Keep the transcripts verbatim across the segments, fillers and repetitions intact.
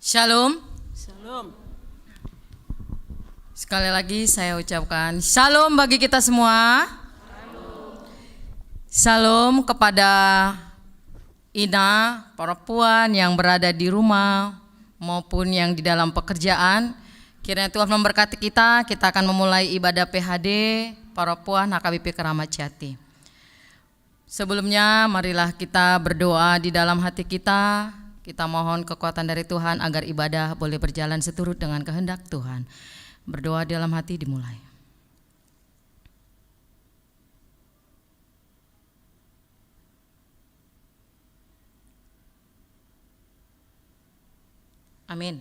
Shalom. Shalom. Sekali lagi saya ucapkan shalom bagi kita semua. Shalom kepada ina, perempuan yang berada di rumah maupun yang di dalam pekerjaan. Kiranya Tuhan memberkati kita. Kita akan memulai ibadah P H D perempuan H K B P Keramat Jati. Sebelumnya, marilah kita berdoa di dalam hati kita. Kita mohon kekuatan dari Tuhan agar ibadah boleh berjalan seturut dengan kehendak Tuhan. Berdoa di dalam hati dimulai. Amin.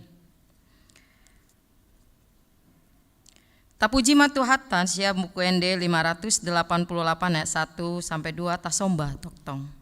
Tapuji ma Tuhanta, sian Buku Ende lima ratus delapan puluh delapan ayat satu sampai dua, tasomba tongtong.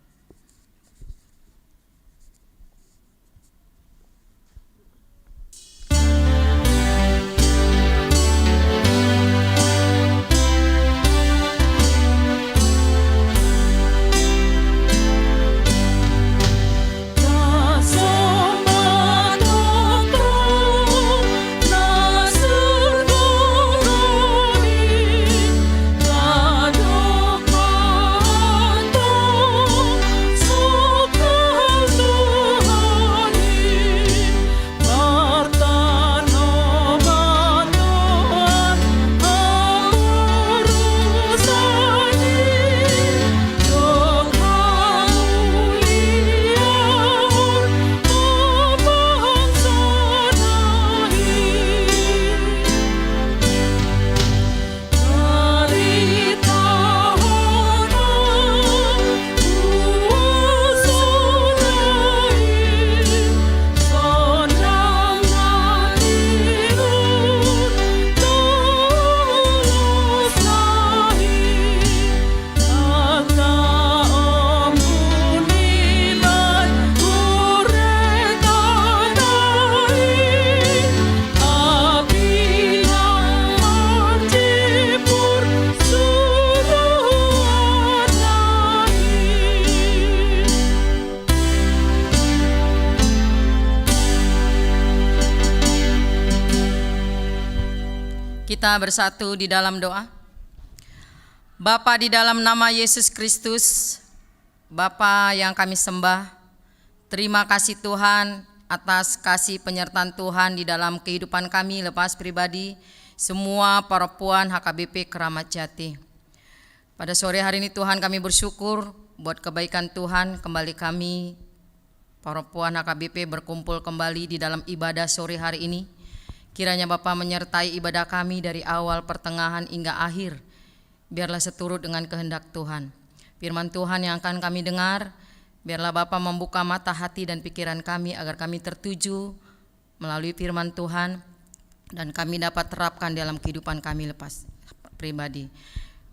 Kita bersatu di dalam doa. Bapa, di dalam nama Yesus Kristus, Bapa yang kami sembah, terima kasih Tuhan atas kasih penyertaan Tuhan di dalam kehidupan kami lepas pribadi, semua perempuan H K B P Keramat Jati. Pada sore hari ini Tuhan, kami bersyukur buat kebaikan Tuhan, kembali kami perempuan H K B P berkumpul kembali di dalam ibadah sore hari ini. Kiranya Bapa menyertai ibadah kami dari awal, pertengahan, hingga akhir. Biarlah seturut dengan kehendak Tuhan. Firman Tuhan yang akan kami dengar, biarlah Bapa membuka mata hati dan pikiran kami agar kami tertuju melalui firman Tuhan dan kami dapat terapkan dalam kehidupan kami lepas pribadi.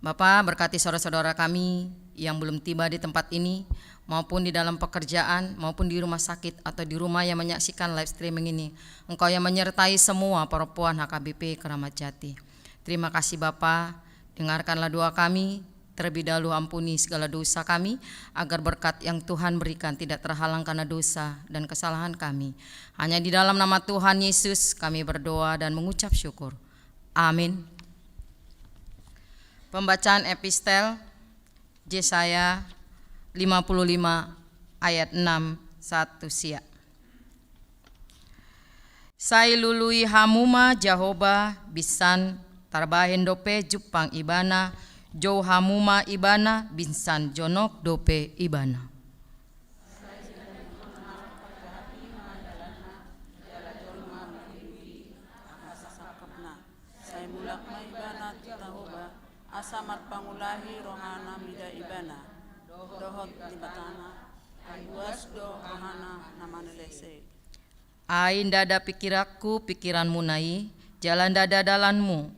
Bapa, berkati saudara-saudara kami yang belum tiba di tempat ini, maupun di dalam pekerjaan, maupun di rumah sakit atau di rumah yang menyaksikan live streaming ini. Engkau yang menyertai semua perempuan H K B P Keramat Jati. Terima kasih Bapa, dengarkanlah doa kami, terlebih dahulu ampuni segala dosa kami, agar berkat yang Tuhan berikan tidak terhalang karena dosa dan kesalahan kami. Hanya di dalam nama Tuhan Yesus kami berdoa dan mengucap syukur. Amin. Pembacaan epistel Jesaya lima puluh lima ayat enam, satu sia. Sai lului hamu ma Jahowa, binsan tarbahen dope jumpang Ibana, jou hamu ma Ibana, binsan jonok dope Ibana. Sai mulak ma Ibana tu Jahowa, asa marpangulahi rohana mida Ibana, dohot Debatana, ai buas do rohana na manalese. Ai ndada pikiranku pikiranmuna i, jala ndada dalanmu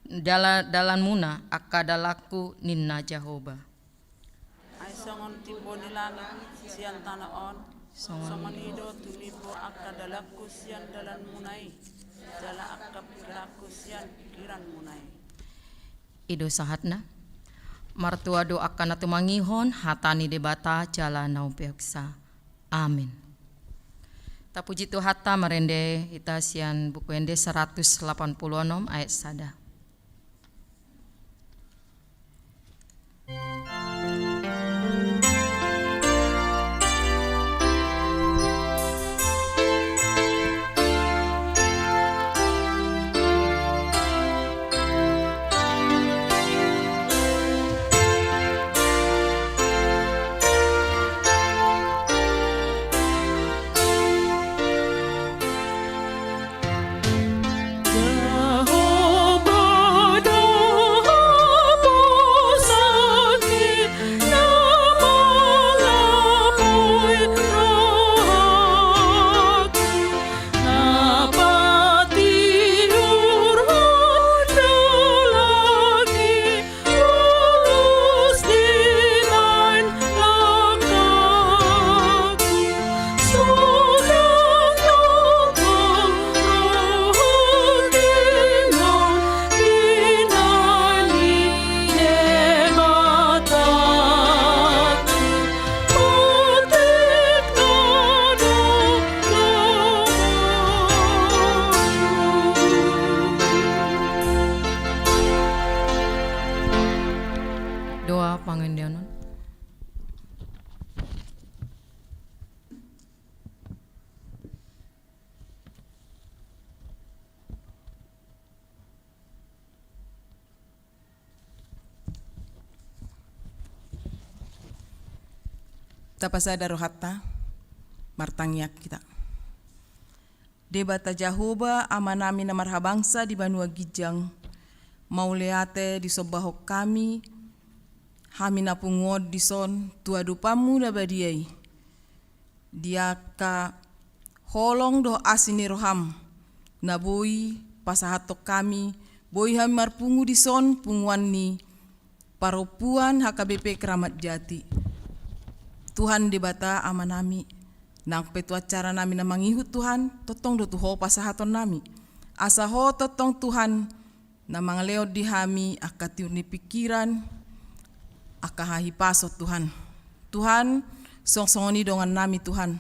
dala-, dalanmuna angka dalanku, ninna Jahowa. Ai songon timbo ni langit sian tano on, songon i do tumimbo angka dalanku sian dalanmuna i, jala angka pikiranku sian pikiranmuna i. I do sahatna. Martua do angka na tumangihon hata ni Debata jala na umpeopsa. Amin. Tapuji Tuhanta, marende hita sian Buku Ende saratus lapan pulu onom ayat sada. Dua pangandian. Tapasada rohanta, martangiang hita. Debata Jahowa, Amanami na marhabangsa di banua ginjang, mauliate disombahon hami, hami na pungu on dison tu adopanmu na badia i. Di angka holong dohot asi ni roham na boi pasahathon hami, boi hami marpungu dison, punguan ni parompuan H K B P Keramat Jati. Tuhan Debata Amanami, nang pe tu acara nami na mangihut Tuhan, tongtong do tu Ho pasahatonnami. Asa Ho tongtong Tuhan, na mangalehon di hami angka tiur ni pingkiran, angka hahipason Tuhan. Tuhan, songon i dongannami Tuhan.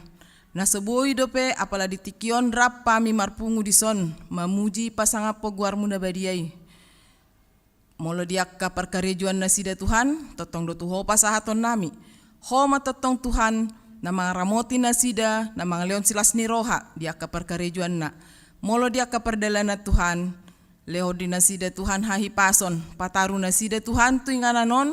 Na so boi dope, apala di tingki on rap hami marpungu dison, mamuji pasangaphon goarmu na badia i. Molo di angka parkarejoan nasida Tuhan, tongtong do tu Ho pasahatonnami. Ho ma tongtong Tuhan, na mangaramoti nasida, na mangalehon silas ni roha di angka parkarejoanna. Molo di angka pardalanan Tuhan, lehon di nasida Tuhan hahipason, pataru nasida Tuhan tu inganan on,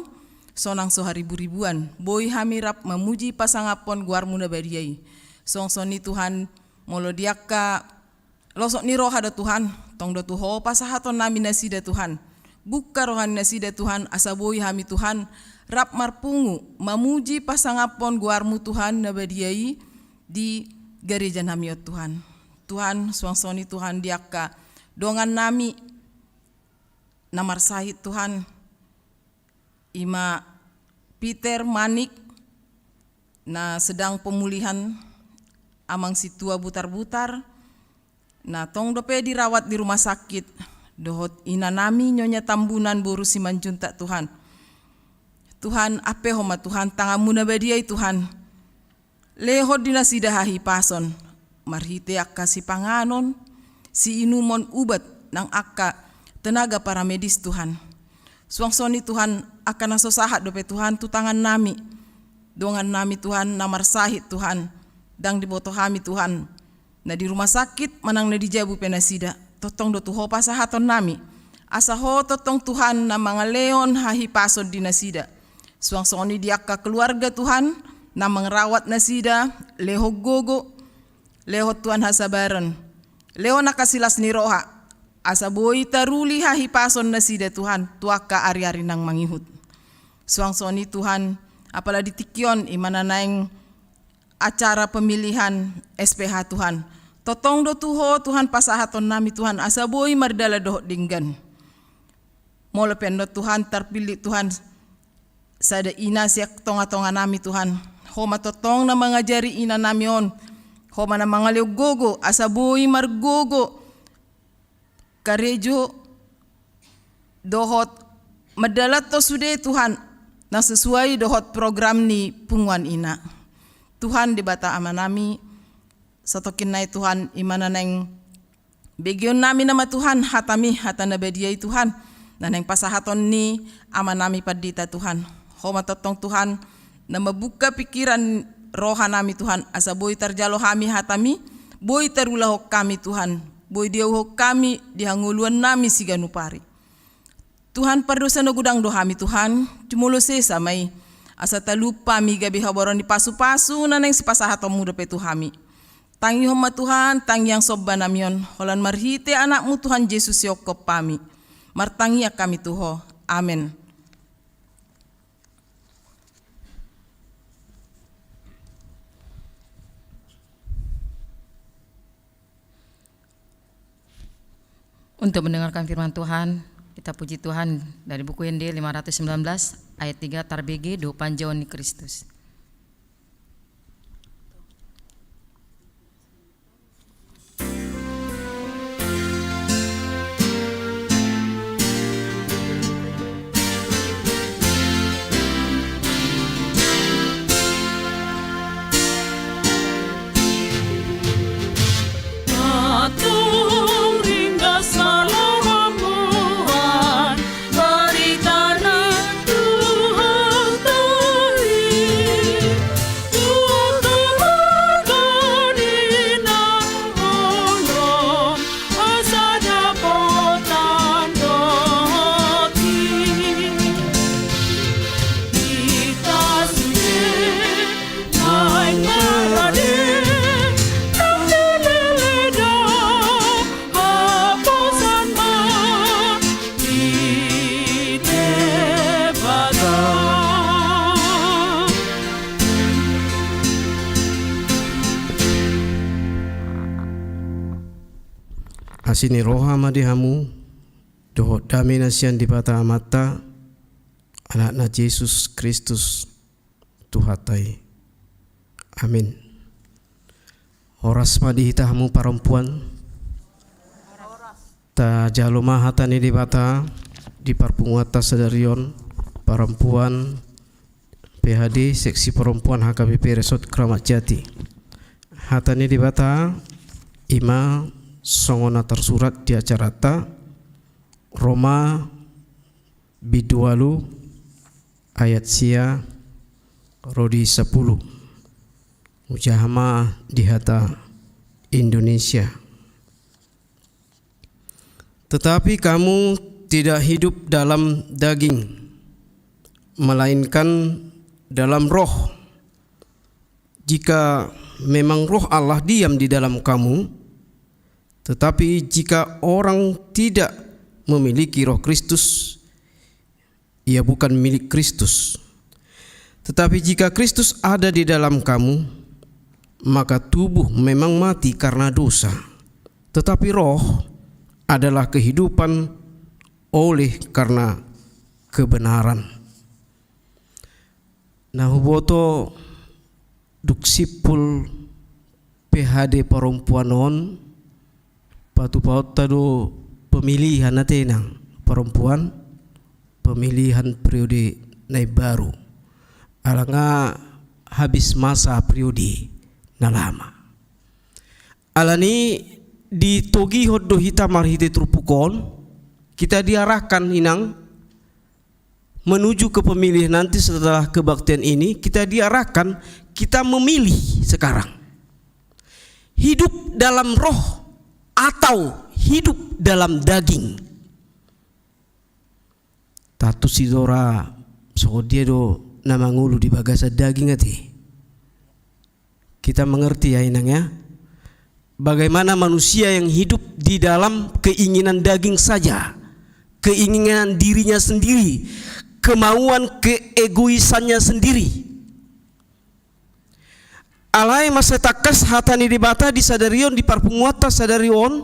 sonang so hariburibuan, boi hami rap mamuji pasangaphon goarmu na badia i. Songon i Tuhan, molo di angka losok ni roha do Tuhan, tong do tu Ho pasahatonnami nasida Tuhan. Bungka roha ni nasida Tuhan, asa boi hami Tuhan, rap marpungu, mamuji pasangaphon goarmu Tuhan na badia i, di gareja nami on Tuhan. Tuhan, suang songon i Tuhan di angka dongannami na marsahit Tuhan, i ma Peter Manik na sedang pemulihan, amang sintua Butarbutar, na tong dope dirawat di rumah sakit, dohot inanami Nyonya Tambunan boru Simanjuntak Tuhan. Tuhan, ampehon ma Tuhan tanganmu na badia i Tuhan. Lehon di nasida hahipason, marhite angka sipanganon, siinumon ubat, nang angka tenaga paramedis Tuhan. Suang songon i Tuhan, angka na so sahat dope Tuhan tu tangannami. Dongannami Tuhan, na marsahit Tuhan, ndang diboto hami Tuhan. Na di rumah sakit, manang na di jabu pe nasida, tongtong do tu Ho pasahatonnami. Asa Ho tongtong Tuhan na mangalehon hahipason di nasida. Suang songon i di angka keluarga Tuhan, na mangrawat nasida, lehon gogo, lehon Tuhan hasabaron, lehon angka silas ni roha, asa boi taruli hahipason nasida Tuhan, tu angka ari-ari nang mangihut. Suang songon i Tuhan, apala di tingki on, i ma na naeng acara pemilihan S P H Tuhan. Tongtong do tu Ho Tuhan pasahatonnami Tuhan, asa boi mardalan dohot denggan. Molo pe annon Tuhan tarpillit Tuhan sada ina sian tonga-tonganami Tuhan. Ho ma tongtong na mangajari inanami on. Ho ma na mangalehon gogo, asa boi margogo karejo dohot mandalanhon sude Tuhan, na sesuai dohot program ni punguan ina. Tuhan Debata Amanami, Satongkin nai Tuhan, i ma na naeng begeon nami nama Tuhan, hata-Mi, hata na badia i Tuhan, na naeng pasahaton ni Ama nami pandita Tuhan. Ho ma tongtong Tuhan, na mambuka pikiran roha nami Tuhan, asa boi tarjalo hami hata-Mi, boi tarulahon hami Tuhan, boi diauhon hami di hangoluan nami siganup ari. Tuhan, pardosa na godang do hami Tuhan, jumolo sesa ma i, asa talup hami gabe haboaran ni pasu-pasu na naeng sipasahaton-Mu dope tu hami. Tangihon ma Tuhan tangiang somba nami on, holan marhite Anak-Mu Tuhan Jesus sihongkop hami. Martangiang hami tu Ho. Amen. Untuk mendengarkan firman Tuhan, kita puji Tuhan dari buku Ende lima ratus sembilan belas ayat tiga, tarbege do panjouon ni Kristus. Asi ni roha ma di hamu, dohot dame na sian Debata Amanta, Anakna Jesus Kristus, Tuhanta i. Amin. Horas ma di hita hamu parompuan. Tajalo ma hata ni Debata di parpunguanta sadari on, parompuan P H D, seksi parompuan H K B P Resort Kramat Jati. Hata ni Debata i ma songon na tarsurat di acaranta, Roma bindu ualu ayat sia ro di sampulu. Hujaha ma di hata Indonesia. Tetapi kamu tidak hidup dalam daging, melainkan dalam Roh. Jika memang Roh Allah diam di dalam kamu, tetapi jika orang tidak memiliki Roh Kristus, ia bukan milik Kristus. Tetapi jika Kristus ada di dalam kamu, maka tubuh memang mati karena dosa, tetapi roh adalah kehidupan oleh karena kebenaran. Na huboto, dung simpul P H D parompuan on, patupaonta do pemilihan ate nang parompuan, pemilihan periode na imbaru. Ala nga habis masa periode na lama. Alani ditogihon do hita marhite turpuk on, kita diarahkan inang menuju ke pemilihan nanti setelah kebaktian ini, kita diarahkan, kita memilih sekarang. Hidup dalam roh atau hidup dalam daging. Tantu sidora songon dia do na mangolu di bagasan daging ate. Kita mengerti ya, inang ya. Bagaimana manusia yang hidup di dalam keinginan daging saja, keinginan dirinya sendiri, kemauan keegoisannya sendiri. Alai mansai tangkas hata ni Debata di sadari on, di parpunguanta sadari on,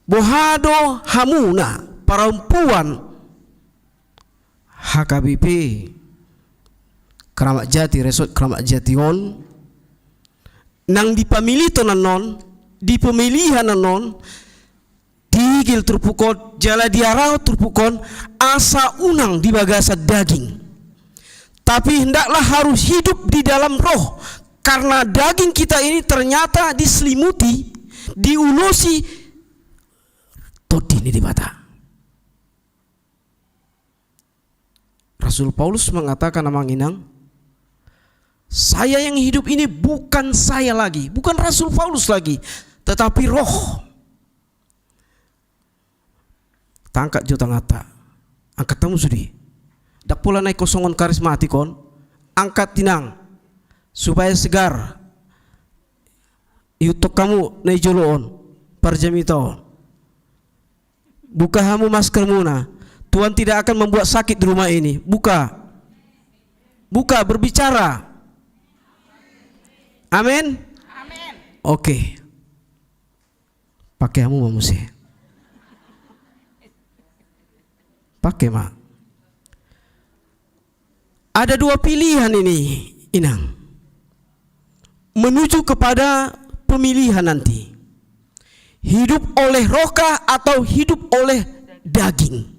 boha do hamuna parompuan H K B P Kramat Jati, Resort Kramat Jati on, nang dipamilito annon, dipemilihan annon, digil turpuk on, jala diarahon turpuk on, asa unang di bagasan daging. Tapi hendaklah harus hidup di dalam roh, karena daging kita ini ternyata diselimuti, diulosi Tondi ni Debata. Rasul Paulus mengatakan, amang inang, saya yang hidup ini bukan saya lagi, bukan Rasul Paulus lagi, tetapi Roh. Taangkat jo tanganta. Angkat hamu sude. Ndang pola na ingkon songon karismatik on. Angkat inang. Supaya segar. Ihuthon hamu na di jolo on. Parjamita on. Buka hamu maskermuna. Tuhan tidak akan membuat sakit di rumah ini. Buka. Buka, berbicara. Amin. Amin. Oke. Pake hamu ma muse. Pake ma. Ada dua pilihan ini, inang. Menuju kepada pemilihan nanti. Hidup oleh Roh kah atau hidup oleh daging?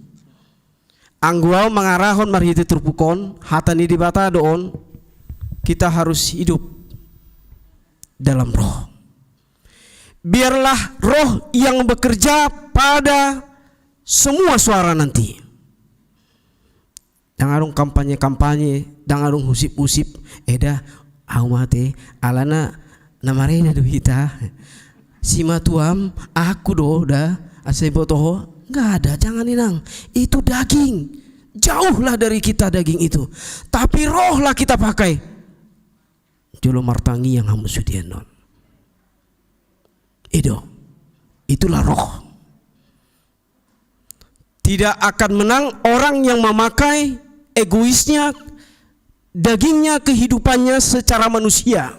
Anggo au mangarahon marhite turpuk on, hata ni Debata do on, kita harus hidup dalam Roh. Biarlah Roh yang bekerja pada semua suara nanti. Ndang adong kampanye-kampanye, ndang adong husip-husip. Eda, au ma ate, alana na mareda do hita. Simatuam, aku do da, asa iboto ho. Nggak ada, jangan inang. Itu daging. Jauhlah dari kita daging itu. Tapi Roh lah kita pakai. Jolo martangiang hamu sude annon. I do. Itulah Roh. Tidak akan menang orang yang memakai egoisnya, dagingnya, kehidupannya secara manusia.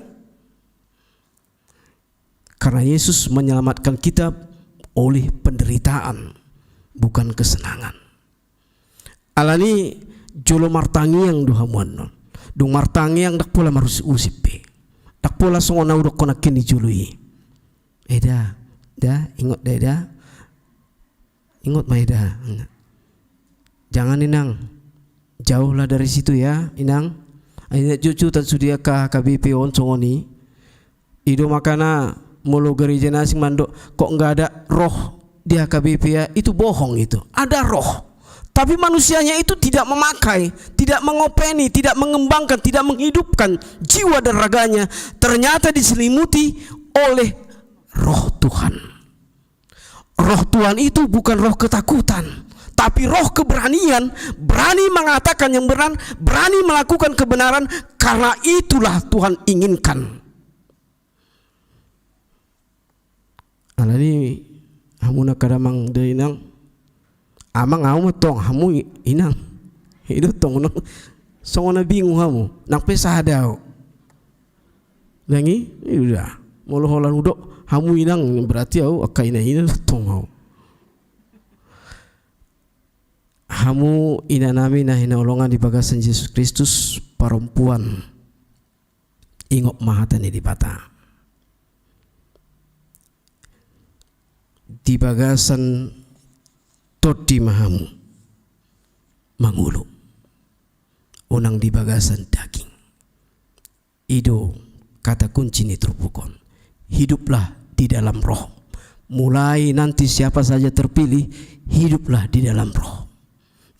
Karena Yesus menyelamatkan kita oleh penderitaan, bukan kesenangan. Alani jolo martangiang do hamu annon. Dung martangiang ndang pola marusip-usip be. Ndang pola songon na hudokkon nangkin di jolo i. Eda, da, ingot da, eda. Ingot ma eda. Jangan inang. Jauhlah dari situ ya, inang. Ai na jotjot sude angka H K B P on songon i. I do makana molo gereja na asing mandok, kok nggak ada roh di H K B P ya, itu bohong itu. Ada roh. Tapi manusianya itu tidak memakai, tidak mengopeni, tidak mengembangkan, tidak menghidupkan jiwa dan raganya. Ternyata diselimuti oleh Roh Tuhan. Roh Tuhan itu bukan roh ketakutan, tapi roh keberanian, berani mengatakan yang benar, berani melakukan kebenaran, karena itulah Tuhan inginkan. Alani hamu na kada amang da inang, amang au ma tong, hamu i-, inang. I do tong, songon na bingung hamu, nang pe sada au. Ndang i, i do da. Molo holan hudok hamu inang, berarti au angka ina-ina do tong au. Hamu inanami na hinaholongan di bagasan Jesus Kristus, parompuan, ingot ma hata ni Debata. Di bagasan tondi ma hamu mangolu, unang di bagasan daging. I do kata kunci ni turpuk on. Hiduplah di dalam Roh. Mulai nanti siapa saja terpilih, hiduplah di dalam Roh.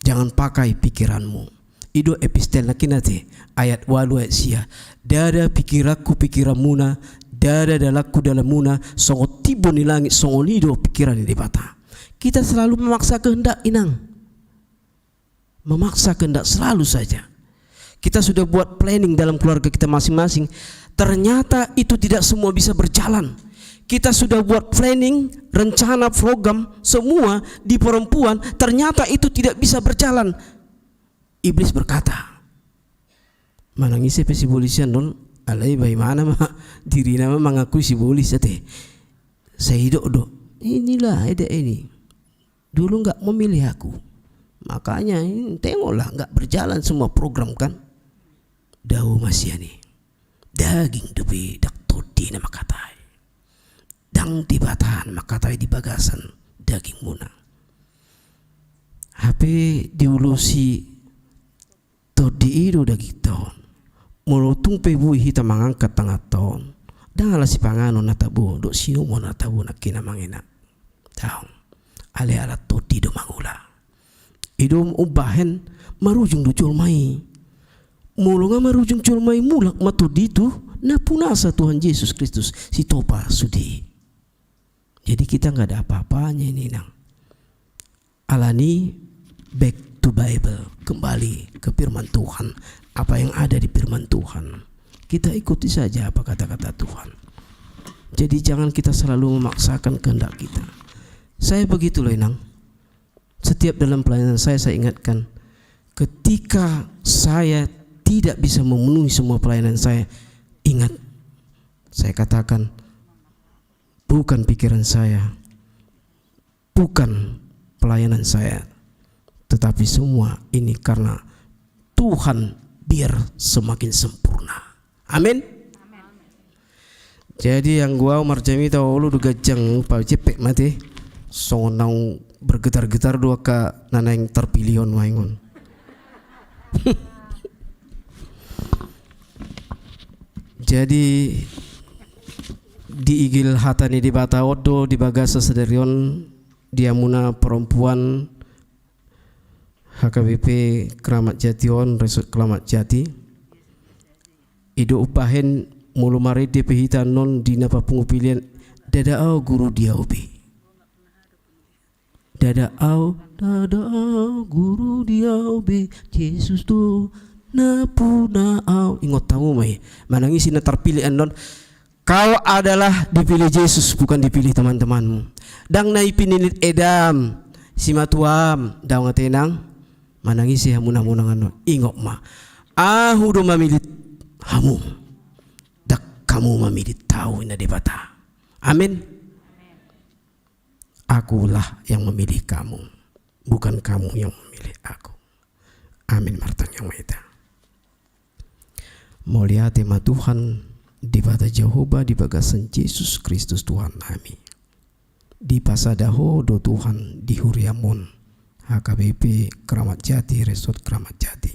Jangan pakai pikiranmu. I do epistel nangkin ate, ayat ualu, ayat sia. Ndada pikiranku pikiranmuna, ndada dalanku dalanmuna, songon timbo ni langit, songon i do pikiran ni Debata. Kita selalu memaksa kehendak, inang. Memaksa kehendak selalu saja. Kita sudah buat planning dalam keluarga kita masing-masing. Ternyata itu tidak semua bisa berjalan. Kita sudah buat planning, rencana, program, semua di perempuan. Ternyata itu tidak bisa berjalan. Iblis berkata, manang ise pe sibolis i annon, alai baimana ma, dirina ma mangakui sibolis ate. Sai didok do, inilah, eda ini. Dulu nggak memilih aku. Makanya, ini, tengoklah, nggak berjalan semua program kan. Dao ma sian i. Daging dope, ndang tondi na mangkatai. Ndang Debata na mangkatai di bagasan dagingmuna. Hape diulosi tondi i do dagingta on. Molo tung pe boi hita mangangkat tanganta on, ndang ala sipanganon na tabo dohot sinuman na tabo nangkin, amang inang. Daong. Alai ala tondi do mangula. I do umbahen marujung do jolma i. Molo nga marujung jolma i, mulak ma tondi tu napunasa Tuhan Jesus Kristus, sitopa sude. Jadi kita nggak ada apa-apanya ini, inang. Alani, back to Bible, kembali ke firman Tuhan, apa yang ada di firman Tuhan. Kita ikuti saja apa kata-kata Tuhan. Jadi jangan kita selalu memaksakan kehendak kita. Saya begitu loh, inang. Setiap dalam pelayanan saya, saya ingatkan, ketika saya tidak bisa memenuhi semua pelayanan saya, ingat, saya katakan, bukan pikiran saya, bukan pelayanan saya, tetapi semua ini karena Tuhan, biar semakin sempurna. Amin. Jadi anggo au marjamita olo do ganjang, pacepek mate. Songon naung bergetar-getar do angka na naeng tarpilih on, maeng on. Jadi diigil hata ni Debata on do di bagasan sadari on, di hamuna parompuan H K B P Kramat Jati on, Resort Kramat Jati. I do umbahen molo marende pe hita annon di na papungu pilihan, ndada au guru di au be. Ndada au, ndada au guru di au be, Jesus do nampuna au. Ingot hamu ma i, manang ise na tarpilih annon, kau adalah dipilih Jesus, bukan dipilih teman-temanmu. Ndang na ipilih edam, simatuam, daong ate, inang. Manang ise hamu na monang annon, ingot ma. Ahu do mamillit hamu. Ndang hamu mamillit ahu, ninna Debata. Amin. Akulah yang memilih kamu, bukan kamu yang memilih aku. Amin. Martangiang ma hita. Mauliate ma Tuhan, Debata Jahowa, di bagasan Jesus Kristus Tuhannami. Dipasada Ho do Tuhan di huriam on, H K B P Kramat Jati, Resort Kramat Jati.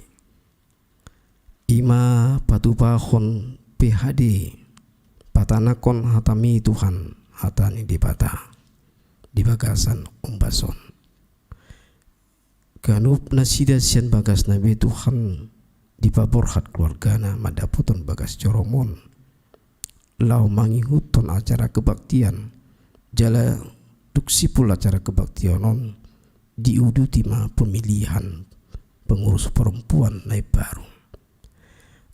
I ma patupahon P H D, patanakhon hataMi Tuhan, hata ni Debata, di bagasan ombas on. Ganup nasida sian bagasna be Tuhan, dipaborhat keluargana mandapothon bagas joroMon, laho mangihuthon acara kebaktian, jala dung simpul acara kebaktian on, diuduti ma pemilihan pengurus perempuan na imbaru.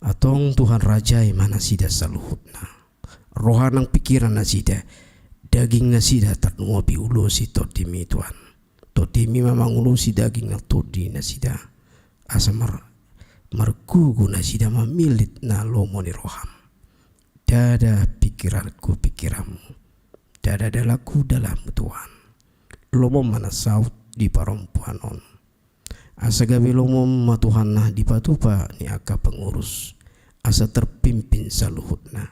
Antong Tuhan, rajai ma nasida saluhutna. Roha nang pikiran nasida, daging nasida tarlumobi ulosi TondiMi Tuhan. TondiMi ma mangulosi daging nang tondi nasida. Asa mar-, margogo nasida mamillit na lomo ni rohaM. Ndada pikiranku pikiranMu, ndada dalanku dalanMu Tuhan. LomoM ma na saut di parompuan on. Asa gabe lomoM ma Tuhan na dipatupa ni angka pengurus, asa terpimpin saluhutna.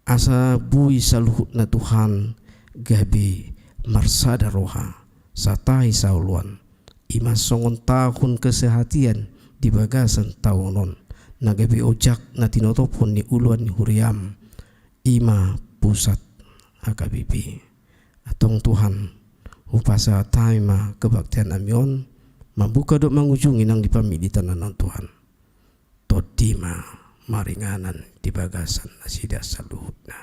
Asa boi saluhutna Tuhan gabe marsada roha, satahi saoloan. I ma songon tahun kesehatian di bagasan taon on, na gabe ojak na tinotophon ni uluan ni huriaM, i ma Pusat H K B P. Antong Tuhan, hupasahat hami ma kebaktiannami on, mambuka dohot mangujungi nang di pamilitan annon Tuhan. Tondi ma maringanan di bagasan nasida saluhutna.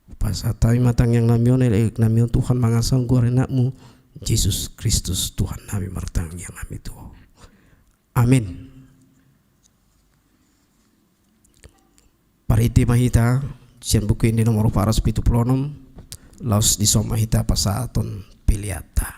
Hupasahat hami ma tangiangnami on, elekeleknami on Tuhan, mangasahon goar ni AnakMu Jesus Kristus Tuhannami, martangiang hami tu Ho. Amin. Marende ma hita sian Buku Ende nomor empat ratus pitu puluh enam, laos dison ma hita pasahathon peleanta.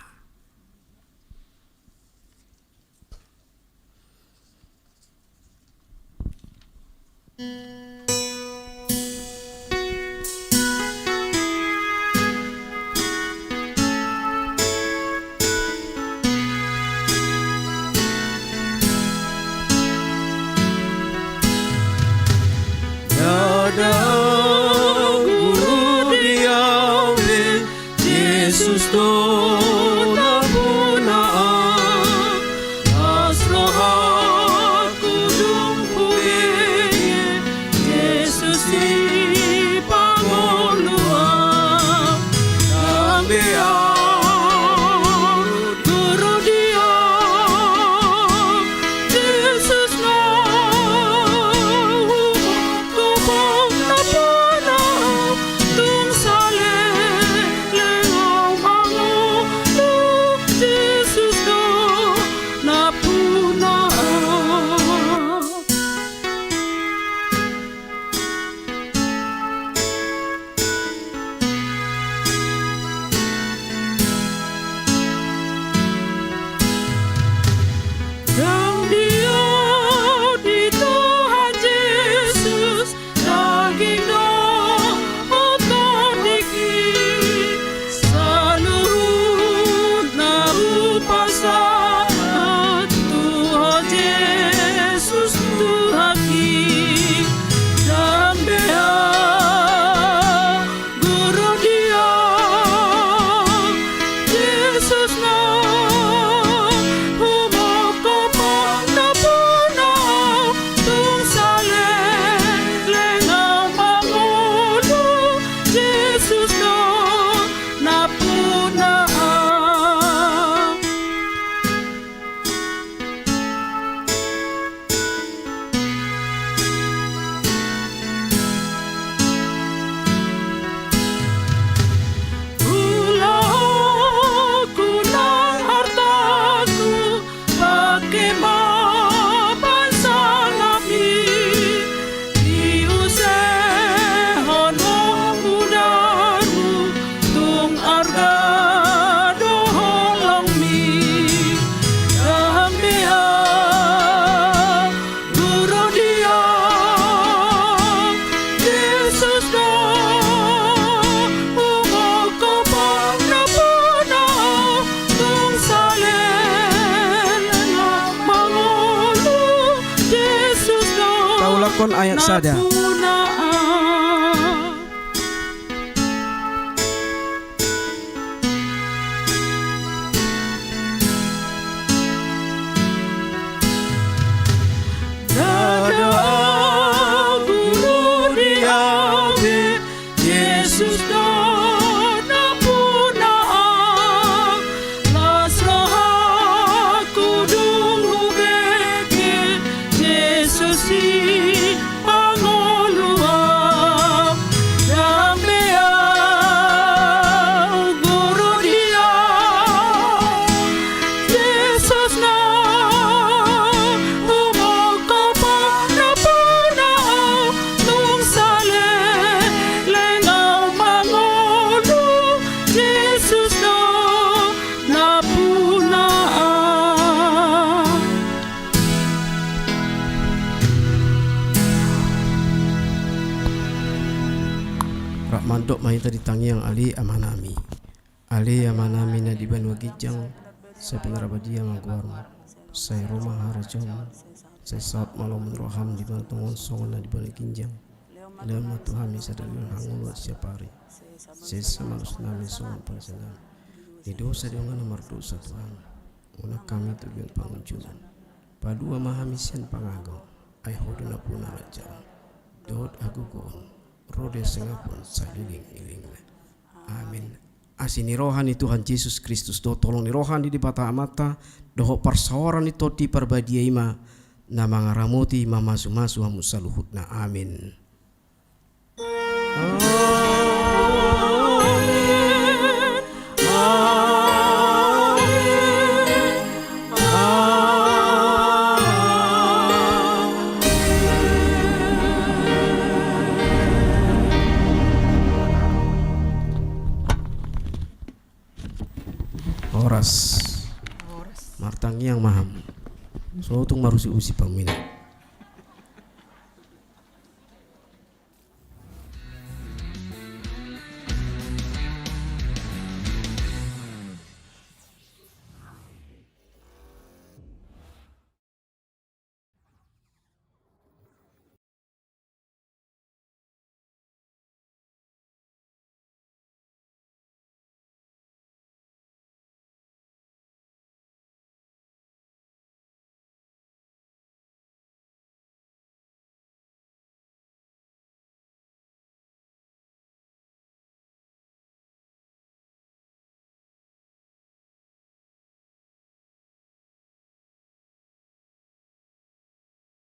Ndada guru di au be, Jesus do nampuna au. Las rohangku dung huingot Kon ayat sada. Ndada guru di au be, Jesus do nampuna au. Las rohangku dung hubege Jesus sipangolu au. Ndang be au guru di au, Jesus na humongkop au, nampuna au. Nunga saleleng au mangolu, Jesus do nampuna au. Rap mandok ma hita di tangiang. Ale Amanami. Ale Amanami na di banua ginjang, sai pinarbadia ma goarmu. Sai ro ma harajaonmu. Sai saut ma lomo ni roham di banua tonga on songon na di banua ginjang. Lehon ma tu hami sadari on hangoluan siapari. Sesa ma dosanami songon panesanami di dosa ni dongan na mardosa tu hami. Unang hami togihon pangunjunan. Palua ma hami sian pangago. Ai Ho do nampuna harajaon dohot hagogoon, ro do hasangapon saleleng ni lelengna. Amin. Asi ni roha ni Tuhan Jesus Kristus dohot holong ni roha ni Debata Amanta dohot parsaoran ni Tondi Parbadia i ma na mangaramoti, mamasumasu hamu saluhutna. Amin. Amin. Amin. Amin. Horas. Horas. Martangiang ma hamu. So tung marusi-usi paminta.